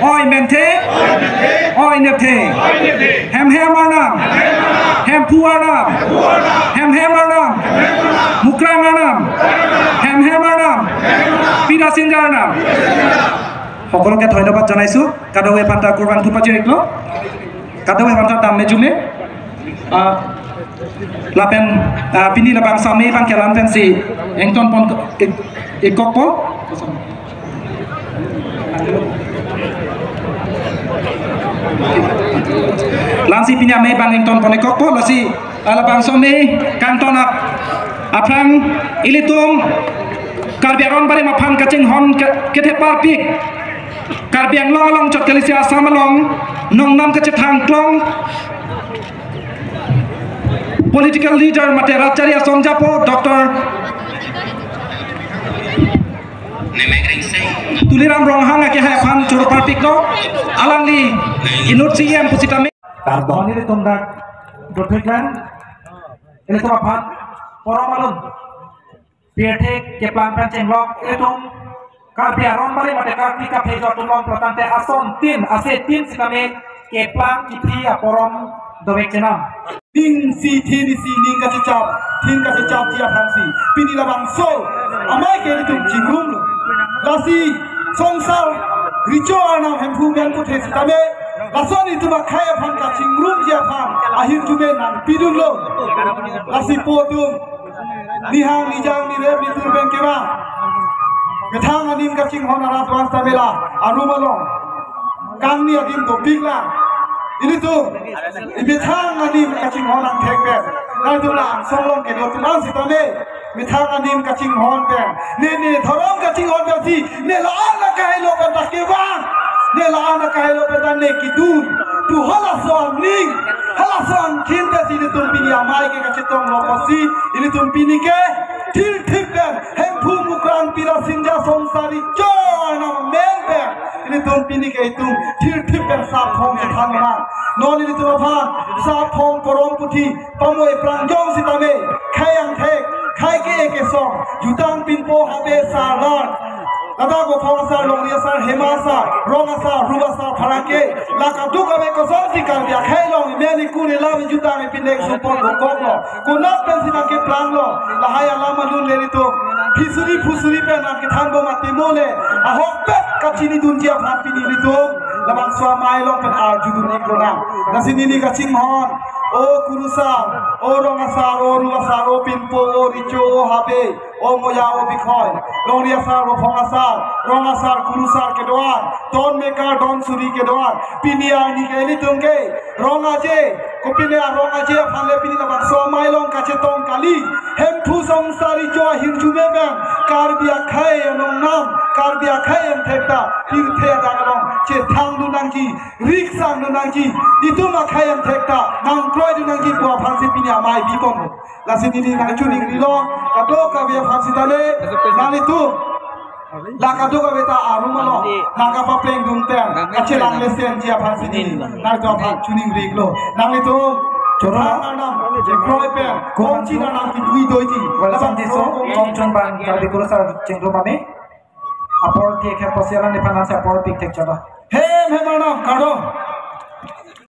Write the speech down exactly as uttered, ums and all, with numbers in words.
Oi menthe, oi nepthe. Hem hem arnam, Hemphu arnam, hem hem arnam, Mukrang arnam, hem hem arnam, Pirasinja arnam. সকলোকে ধন্যবাদ জনাইছো। কাদৱে ফান্তা কুৰবান থুপা জিৰিকলো। কাদৱে ফান্তা তামে জুমে। Ah, lapen, ah, pini labangso amei abang ke la-an pensi ingtonpon ik-, ikokpo. La-ansi pini amei abang ingtonpon ikokpo, lasi, ah, labangso amei kangton ap-, aphrang ilitum Karbi aron barim aphan kachinghon ke-, ketheparpik. Karbi Anglong along chot kalisi Assam along nongnam kachethang klong political leader mate rajchari asong japo Doctor Tuliram Ronghang akehai aphan choro parpiklo, alangli inut C E M pusitame. Kardom. Ilitum dak dotheklang, ilitum aphan porom alun pirthe keplang pen chenglok ilitum Karbi aron barim mate Karbi kaphejok atum along pratangte asontin, asetin sitame keplang kiphi aporom dovek chenam. Ning si thin si ning kachechap, thin kachechapji aphansi pini labangso amei ke ilitum chingrumlo. Lasi songsar recho arnam Hemphu men puthe sitame lason itum akhei aphan kachingrumji aphan ahirjume nangpidunlo. Lasi po atum, nihang nijang nirep nitur pen kevang. Methang anim kachinghon arat vang sitame la arum along kangni adim dopiklang. Ilitum imethang anim kachinghon angthek pen, nangtum la angsong along kedo atum an sitame methang anim kachinghon pen, ne ne dhorom kachinghon pensi ne la-an akahelo pen ta kevang, ne la-an akahelo pen ta ne kedun. Tu halaso aning, halaso angkhin pensi ilitum pini amei ke kachetonglo pusi ilitum pini ke thirthip pen Hemphu Mukrang Pirasinja songsar recho arnam amen pen ilitum pini ke itum thirthip pen sap phong chethan nang. Non ilitum aphan sap phong porom puthi pamo iprangjong sitame khei angthek, khei ke-e kesong, jutang pinpo habe sarlar, ladak Vophong asar, Longri asar, Hema asar, Rong asar, Ru asar, pharake, la kadokave kosonsi Karbi akhei along meni kune la jutang ipinlek supon bokoklo. Konat pensi nangkeplanglo, lahai alam alun le ilitum phisuri phusuri pen nangkethan bom atimole, ahokpet kachinidunji aphan pini ilitum labangso amei along pen arjudun iklonang. Lasi neli kachinghon, o kurusar, o rong asar, o ru asar, o pinpo, o recho, o habe, o moya, o bikhoi, Longri asar, Vophong asar, Rong asar, kurusar kedo-an, ton mekar don suri kedo-an, pini arni ke ilitum ke rong aje, kopine arong aje aphan le pini labangso amei along kachetong kali. Hemphu songsar recho ahirjume pen Karbi akhei anongnam, Karbi akhei angthek ta pirthe adak along chethangdun nangji, riksangdun nangji, itum akhei angthek ta nangkroidun nangji pu aphansi pini amei bipon. Lasi neli nangchiningrilo, kadokave aphan sitame, nanglitum la kadokave ta arum along nangkapaplengdun pen kachelang lesenji aphansi neli nangtum aphan chiningrilo. Nanglitum choro arnam kroi pen kongchi nang nangkipui doji. Welcome this song, Kongchon bang Karbi kurusar chingrum amei. Apor thek he posi alangliphan aphan apor pik thek chaba. Hem hem arnam, kardom.